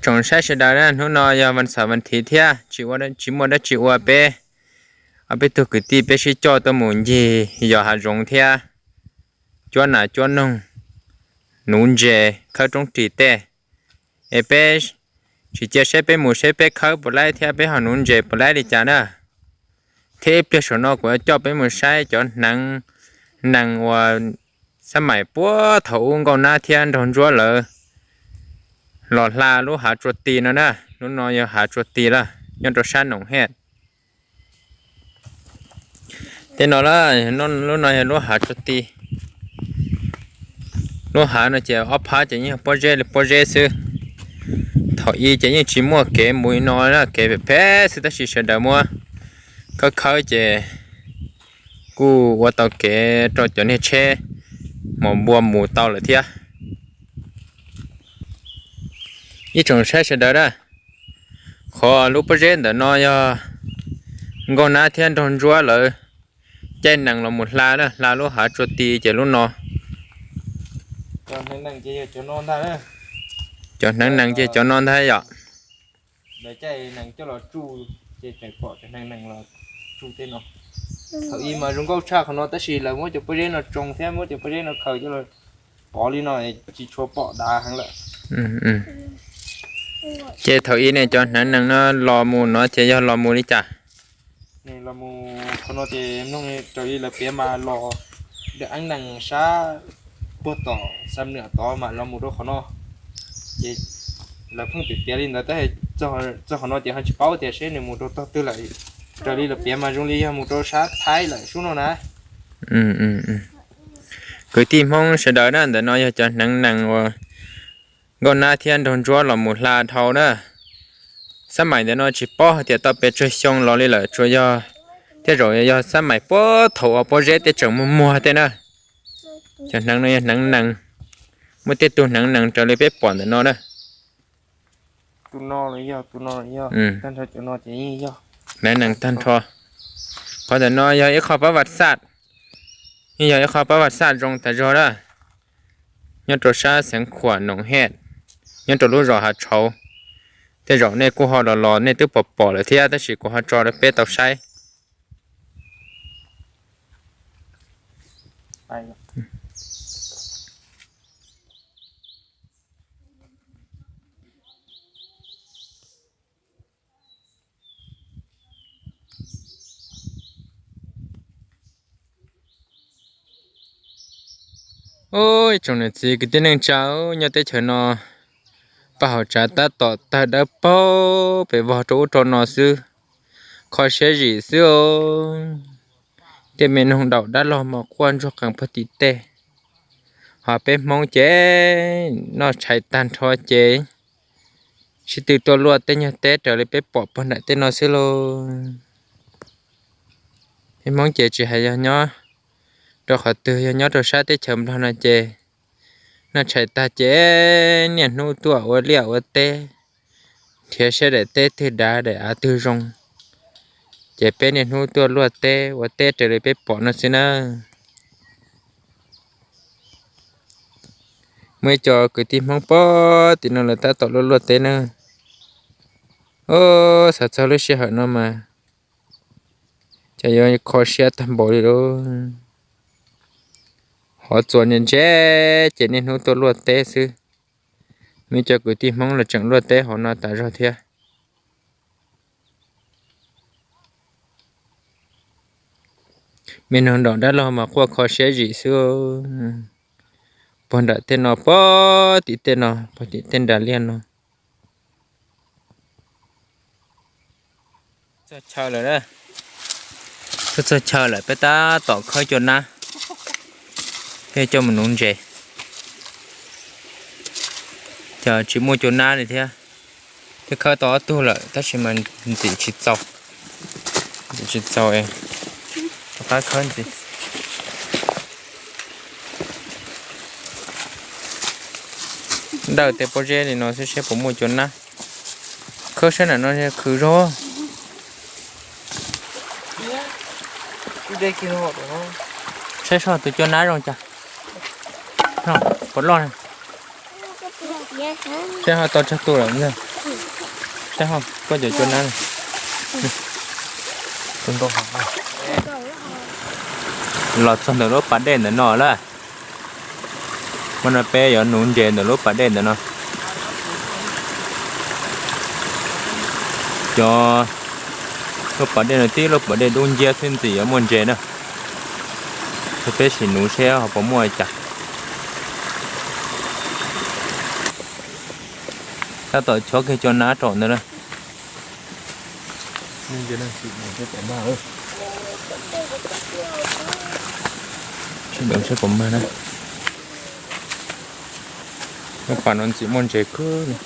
Tsoom saib sawv daws na, hnub no yog vas xaum vas thiv thiab tsis muaj dab tsi ua, peb ob peb tug kwv tij peb sib coj tuaj mus ncig yos hav zoov thiab cuab nas cuab noog, nuv ntses, khawb roob ris tej. Es peb tsis cia seb peb mus seb peb khawb puas laib thiab peb ho nuv ntses puas laib li cas na. Thiab ib pliag saum no kuv yuav coj peb mus saib cov hneev nees uas xab maim puag thaum ub Nkauj Nab thiab Nraug Ntsuab lawv los hla lub hav tsua ti no na. Lub no yog hav tsua ti lawm, nyob rau sab Noom Hej. Tej no, lub no yog lub hav tsua ti. Lub hav no ces ob phab ces yeej pob zeb li pob zeb xwb. Thaum ub ces yeej tsis muaj kev mus li no, kev phem phem xwb, tab sis sawv daws muab khawb khawb ces kuj ua tau kev rau cov niag tsheb mos npua mus tau lawm thiab. Ib tsoom saib sawv daws na, qhov lub pob zeb ntawm no yog Nkauj Nab thiab Nraug Ntsuab lawv caij nees los mus hla na, hla lub hav tsua ti ces lub no. Cov hneev nees ces cov no ntag yom. Thaum ub mas zoo nkauj tshaj qhov no tab sis lawv muab cov pob zeb no tsoo thiab muab cov pob zeb no khaws coj los pov li no tsis tshua pom dav heev lawm. Ces thaum ub ne cov hneev nees no los mus no ces yog los mus li cas? Los mus qhov no ces mloog raws li lawv piav mas los dawm eeb nees sab puag tom Xam Nwam tod mas los mus rau qhov no. Ces lawv pheej piav piav li ntawd tab sis txog qhov no ces ho tsis paub tias seb nws mus rau tog twg lawm. Raws li lawv piav mas zoo li yog mus rau sab Thaib lawm sub no na. Kwv tij Hmoob sawv daws na, ntawm no yog cov hneev nees uas Nkauj Nab thiab Nraug Ntsuab los mus hla dhau na. Xab maim ntawm no tsis paub hais tias tau pes tsawg xyoo los li lawm, tsuas yog, tej zaum yog xab maim puag thaum uas pob zeb tej tseem muag muag tej na. Cov hneev no yog hneev nees, muaj tej tug hneev nees raws li peb pom ntawm no na. Hneev nees tag nrho. Qhov ntawm no yog ib qho pab vaj xaj, yeej yog ib qho pab vaj xaj zoo tas zog na. Nyob rau sab xeev Khuam Noom Hej, nyob rau lub zos Hav Tshauv. Tej zaum nej kuj ho los los nej twb pom pom lawm thiab tab sis kuv ho tso rau peb tau saib. Ib tsoom niam txiv kwv tij neej tsa, nyob teb chaws no paj hauv tsav tab tom tawg dawb paug pes vog rau ub rau no xwb, kho siab zim xwb os. Tej me noog daum dab laug mos quaj ntsuag qees puag tim tej, ho peb Hmoob ces noj tshais tag nrho ces sib tw tuaj luaj tej nyuag teb raws li peb pom puag nram tej no xwb lauj. Peb Hmoob ces tsis hais yog nyob rau qhov twg, yog nyob rau sab teb chaws Nplog no ces noj tshais tag ces niaj hnub tuaj ua liaj ua teb, nrhiav seb daim teb twg dav daim av twg zoo, ces peb niaj hnub tuaj luaj teb ua teb raws li peb pom no xwb na. Muaj ib co kwv tij Hmoob puag tim no lawv tab tom luaj luaj teb na. Xav txog lub sij hawm no mas ces yuav kho siab tag npaum li lauj. Hov txuas ntse ntse ces niaj hnub tuaj luaj teb xwb. Muaj ib co kwv tij Hmoob los tseem luaj teb hauv no tas zog thiab. Me noog daum dab laug mas quaj kho siab zim xwb. Puag nram tej no, puag tim tej no, puag tim tej nras liaj no. Txog chaw lawm, tuaj txog chaw lawm peb tab tom khawb cua nab, peb coj mus nuv ntses. Ces tsis muaj cua nab li thiab, twb khawb tau ob tug lawm tab sis mas ntxim tsis txaus, ntxim tsis txaus, rov qab khawb ntxiv. Dawj tej pob zeb li no xwb seb puas muaj cua nab. Khawb sab nram no khwv zog. Saib seb tus cua nab zoo cas, puas loj. Saib ho tau tsawg tus lawm. Koj cov cua na. Los txog ntawm lub pas dej ntawm no lawm. Mas no peb yuav nuv ntses ntawm lub pas dej ntawm no. Cov lub pas dej no tib lub pas dej dub nciab xwb ntxim yuav muaj ntses na. Ces peb sim nuv seb ho puas muaj li cas. Tab tom chob kiag cov nab rau ntawd na. Sawv daws seb puas mag na. Lub pas no ntxim muaj ntses kawg li.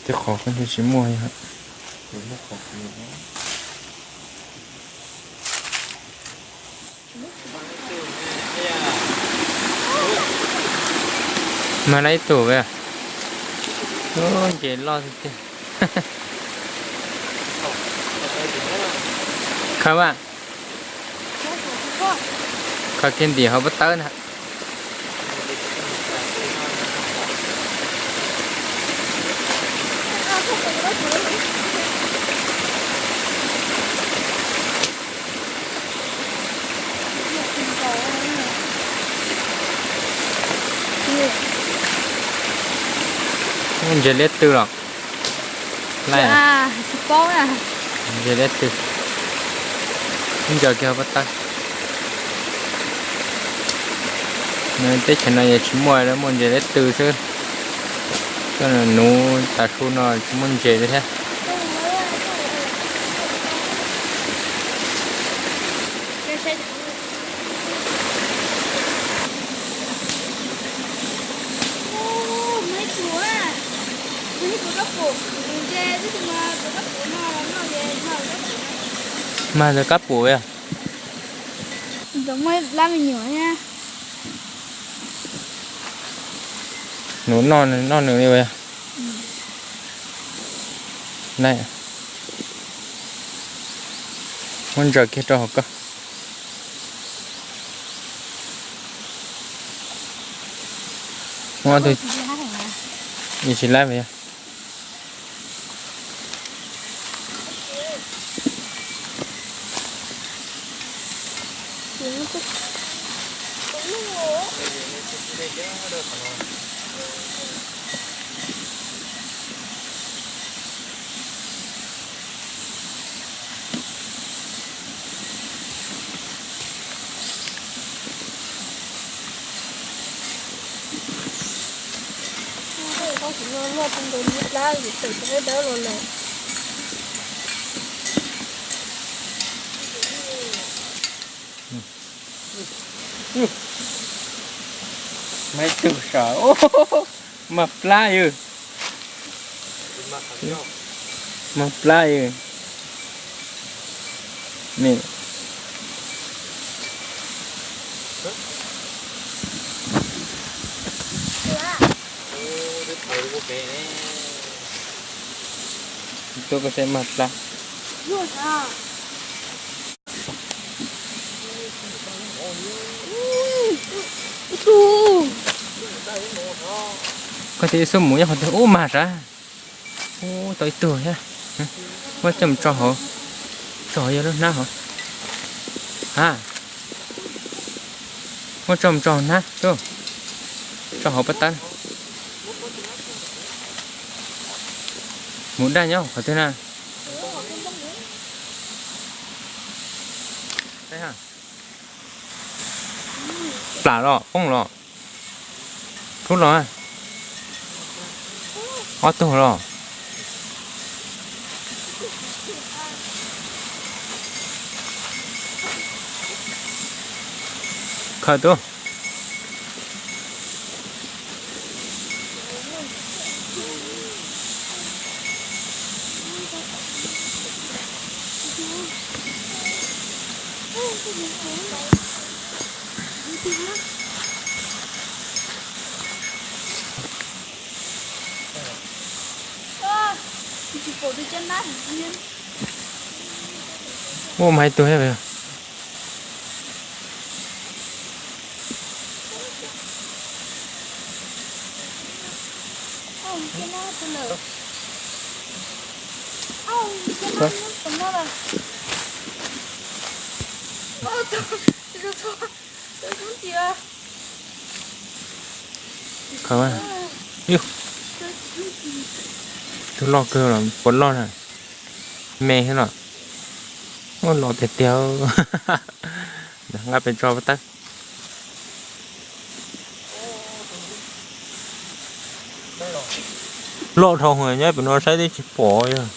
Tej qhov ko tsis muaj. Mag na ib tug, ntses loj tiag tiag. Khav, khav kiag ntim hauv pob tawb na. Ntses liab twg los? Ntses liab twg? Ntsaws kiag hauv pob tawb. Teb chaws no yeej tsis muaj, muaj ntses liab twg xwb. Koj nuv tav su no tsis muaj ntses li thiab. Mag ntawm kab pum yog. Nuv noj noj nws li. Muab ntsaws kiag rau hauv koj. Muab tus, tsis laib yog. Mag plab yog. Mag plab yog. Tuaj koj saib mag plab. Koj tias ib xub mus nyob qhov twg ub mag sav. Ub, tau ib tug thiab. Muab coj mus tso hauv. Tso hauv yog lub hnab hauv. Ha. Muab tso mus tso hauv hnab, tso hauv pob tawb. Mus daj nyob qhov twg na? Plam los poob los? Rub los? Ob tug los? Khaws tub. Muaj mas ib tug thiab. Khaws, tus loj kawg los puas loj na, me thiab los, los tiag tiag. Nqa pes tso puas tawb. Loj dhau heev, nyob pem no saib twb tsis pom yog.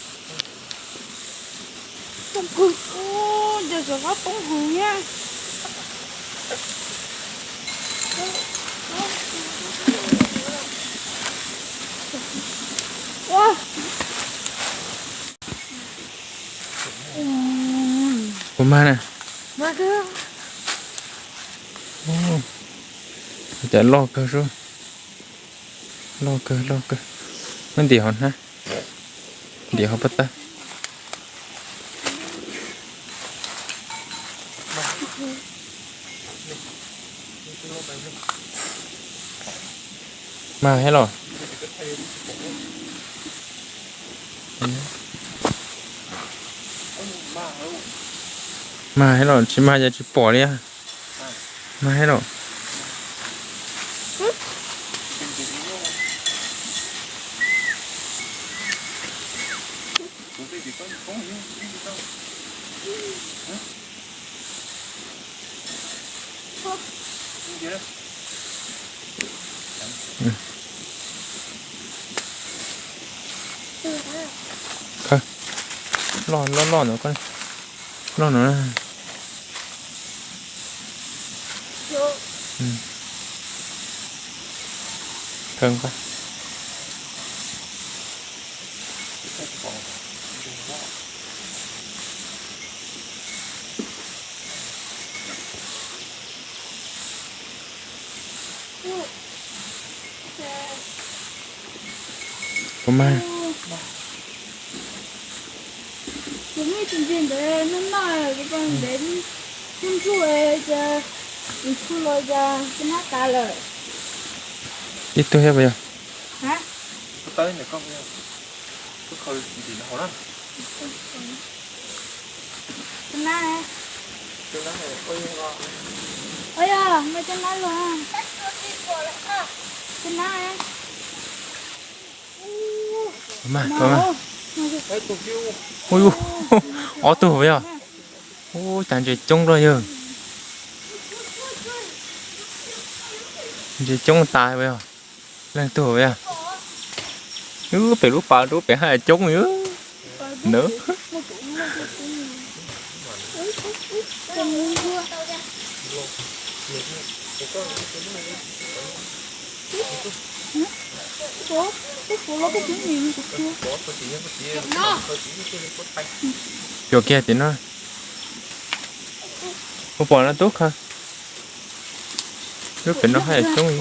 Puas mag na? Cas loj kawg sub. Loj kawg, loj kawg. Muab ntim hauv hnab, ntim hauv pob tawb. Mag thiab los? Mag thiab los tsis mag ces tsis pom li. Mag thiab los? Loj loj loj no, loj no. Khaws nqa. Puas mag? Ib tug thiab puas yog? Puas mag, puas mag? Ub, ob tug puas yog? Ub, cas ntses coob luaj yawg. Ntses coob tas puas yog? Leej twg puas yog? Ub, pem lub pas rau pem haj coob yawg. Nws. Cuam kiag tim no. Puas pom no tub khaws? Lub pem no haj yam coob li.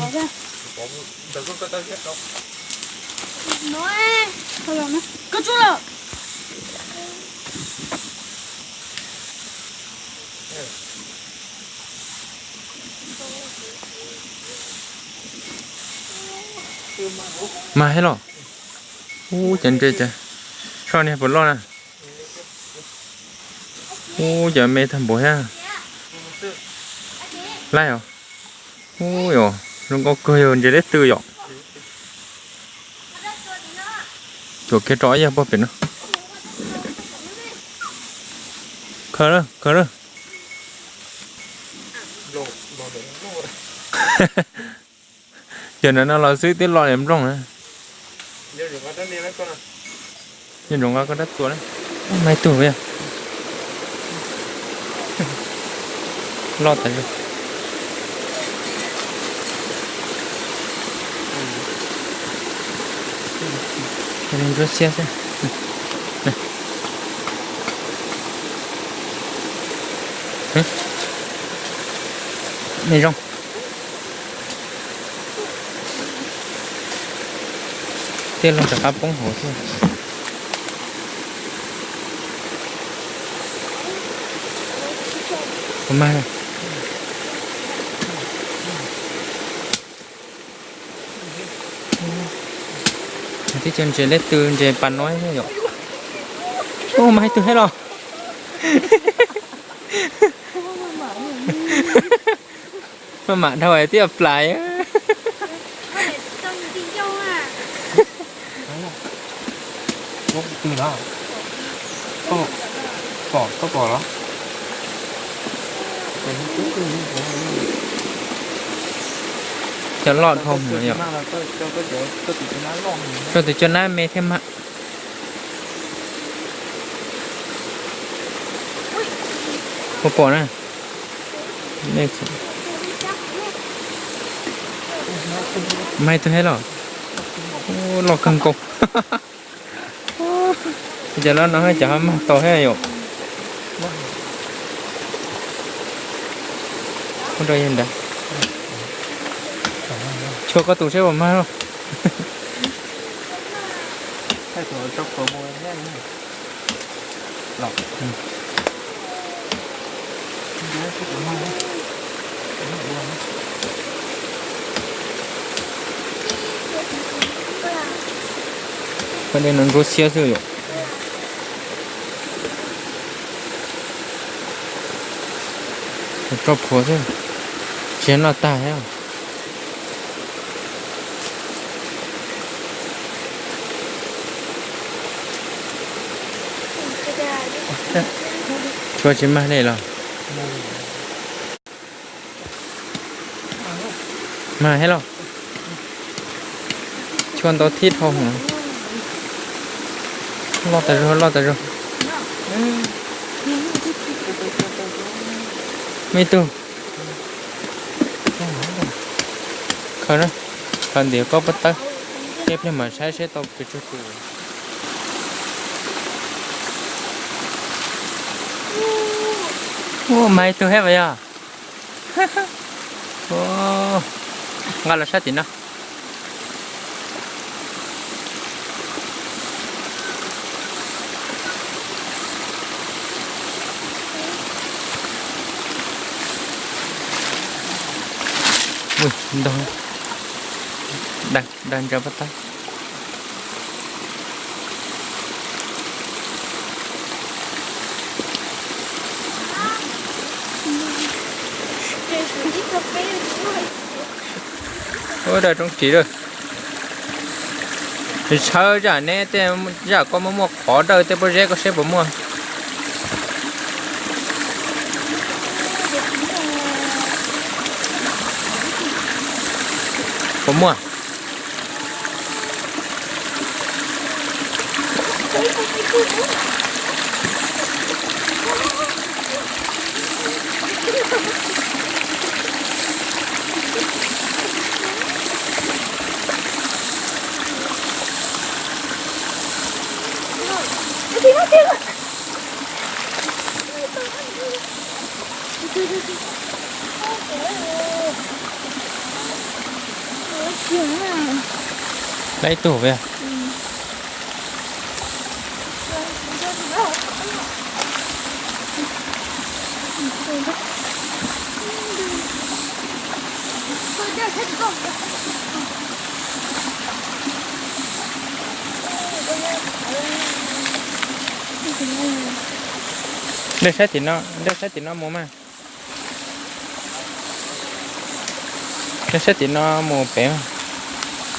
Mag thiab los? Ub, cas ntses cas soj niag puas loj na. Ub, cas me tag npaum thiab. Laij os. Ub yos, zoo nkauj kawg yog ntses deb tw yom. Cuam kiag rau ib yam puag pem no. Khaws lawm, khaws lawm. Cov no no los xwb twb loj li nplooj na. Nyob zoo nqa koj rab txuas na. Ub, mas ib tug puas yog? Loj tas zog. Ntsuab xiab xwb. Ne zoo. Tiaj loj rov qab poob hauv thiab. Ua mas, tib co ntses leb tw ntses pas no yom. Ua mas, ib tug thiab los. Maj mam dhau tib plais. Cov loj dhau yom. Tso tus cov nab me thiab mas. Puas pom na? Mas ib tug thiab los. Loj kawg nkaus. Cov loj no cov ho mag tau thiab yom. Ua rau yog ntawd. Tshua koj tus seb puas mag lauj. Koj dej no ntsuab xiab xwb yom. Tso plhuav xwb, tsis noj tag thiab. Tshua tsis mag li los? Mag thiab los? Tshua ntau thib dhau hwv. Loj tas zog, loj tas zog. Muaj ib tug. Khaws na, khaws ntim koj pob tawb, tej pliag mam saib seb tau pes tsawg tus. Ua mas ib tug thiab puas yog? Nqa los sab tim no. Ntog, dag ntsa pob tawb. Ua dag roob ris lawm. Tshawb zaj neb tej zaj koj muaj muaj qhov dawb tej pob zeb koj seb puas muaj. Puas muaj? Lab ib tug. Dej saib tim no, dej saib tim no mus mas. Dej saib tim no mus pem.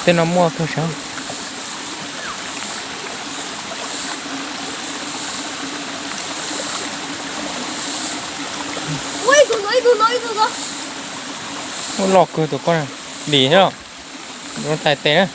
Tej no muaj kawg sav. Ua loj kawg tus koj na, dim thiab. Tais tes na.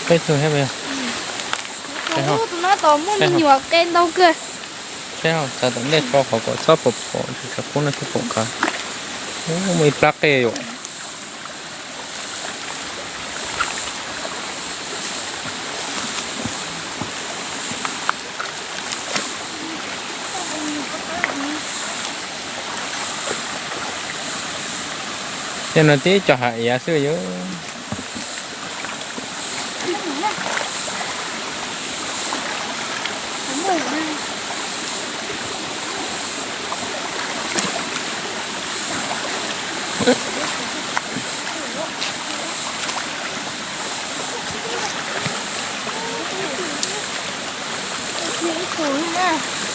Peb tug thiab mas yog. Tus no tom muaj me nyuam qe ntau kawg. Saib, txav tom ntej tso qhov kom txhob pom pom, tsam qub no thiaj pom qab. Muaj ib plab qe yom. Tej no tib co hav iav xwb yom.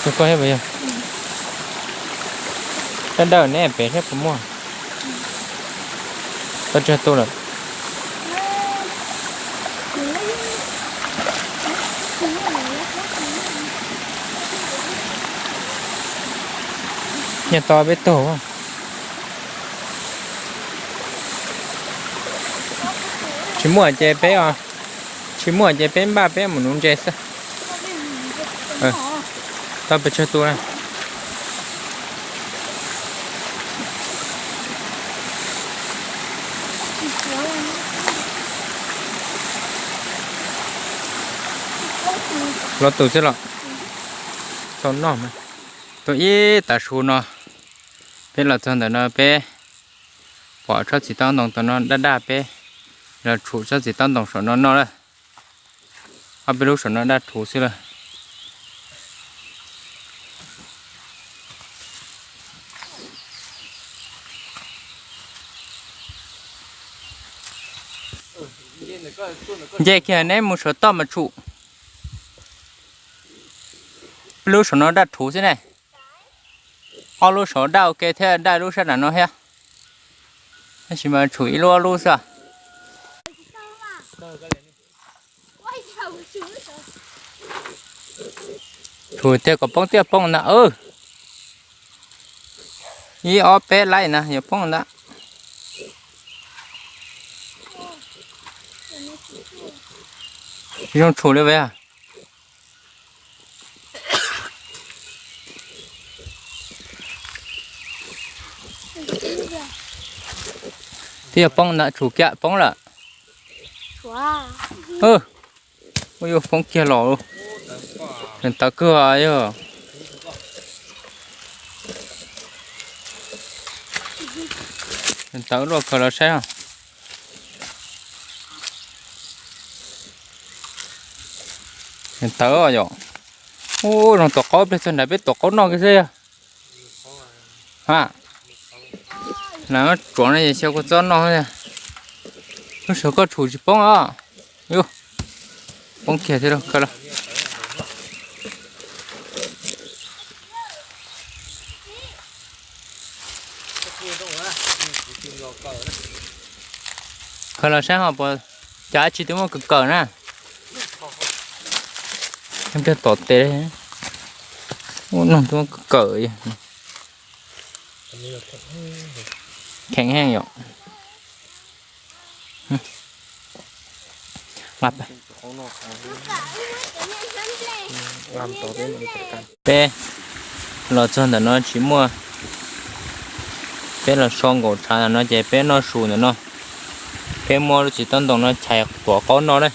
Tus ko thiab puas yog? Dawb dawb ne, pem thiab puas muaj? Tau tsawg tus lawm? Nyiaj to peb tug. Tsis muaj ces peb, tsis muaj ces peb npaj peb mus nuv ntses xwb. Tau pes tsawg tus na? Plaub tus xwb los? Tau noj mas. Tuaj ib tav su no, peb los txog ntawm no peb pom tsob txiv taub ntoo tom no daj daj, peb los tshum tsob txiv taub ntoo saum no noj lawm. Ob peb lub saum no daj rhuv xwb lawm. Nce kiag neb mus saum toj mas tshum. Peb lub saum no daj rhuv xwb ne. Ob lub saum daj ua ke thiab, daj lub sab nram no thiab. Tab sis mas tshum ib lub ob lub xwb. Tshum tiag kom poob tiaj poob ntag. Ib ob peb laib na yuav poob ntag. Zoo tshum li vas. Twb yog poob ntag, tshum kiag poob lawm. Ua yuav poob kiag los. Nws tawv kawg yog. Nws tawv luaj kawg los saib. Nws tawv yom. Ub, zoo tom qaub pliag txog nrad peb tom qaub noj kiag xwb yog. Ha, na tsuav no es xyaw kua txob noj. Lub sawv koj tshum tsis poob os. Yus, poob kiag thiab lauj, kawg lauj. Kawg los saib ho puas, cas dab tsi twb muaj kawg kawg na. Pliag tom tes, ua noog twb muaj kawg kawg. Kheev heev yom. Peb los txog ntawm no tsis muaj, peb los so nkaum tshav ntawm no ces peb noj su ntawm no. Peb muab lub txiv taub ntoo no chais tuav qaub noj na.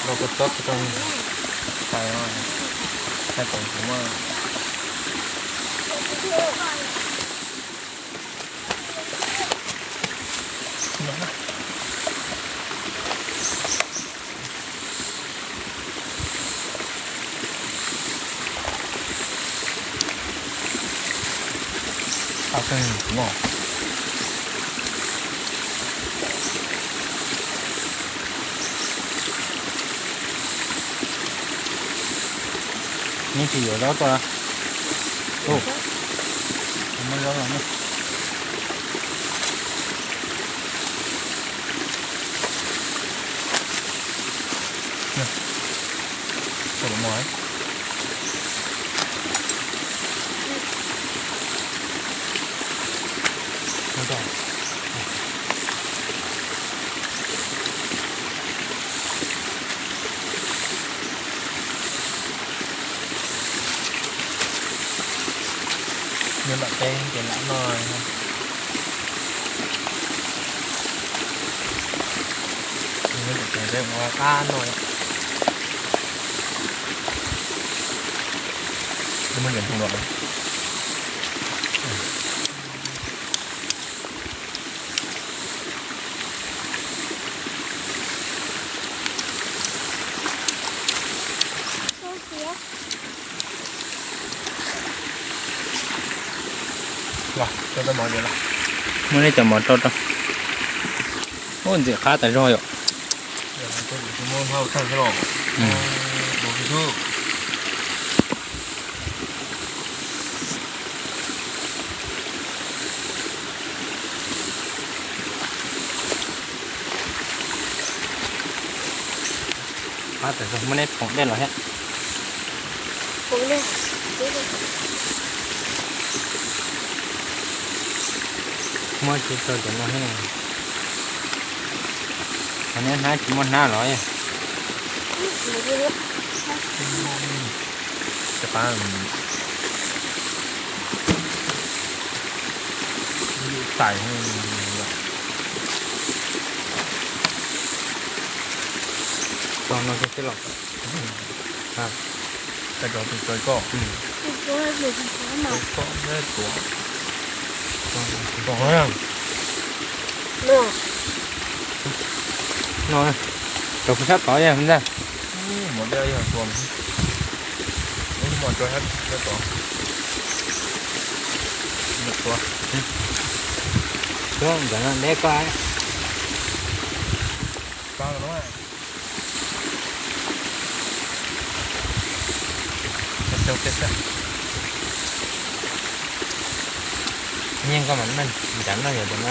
Los kua txob rau, hais kom kuv. Neb tsis yuav zaub tso. Muab zaub los ne. Nyob lam teb ces lam noj. Qab no. Muab neb cov mov rau rau. Ub, ntxim qab tas zog yom. Qab tas zog, muab neb phoom dej los thiab. Muab tsis tau cov no thiab. Qhov neb hnab tsis muaj hnab los. Tais. Tau no xwb los. Tau rau tus tso koj. Koj neb tuav. No, rau kuv sab tod yog ntag. Mov dej yog tuav. Mov tso sab tod. Tuav ntawm no deb koj. Nyiaj koj mam noj, nrad noj yog tus no.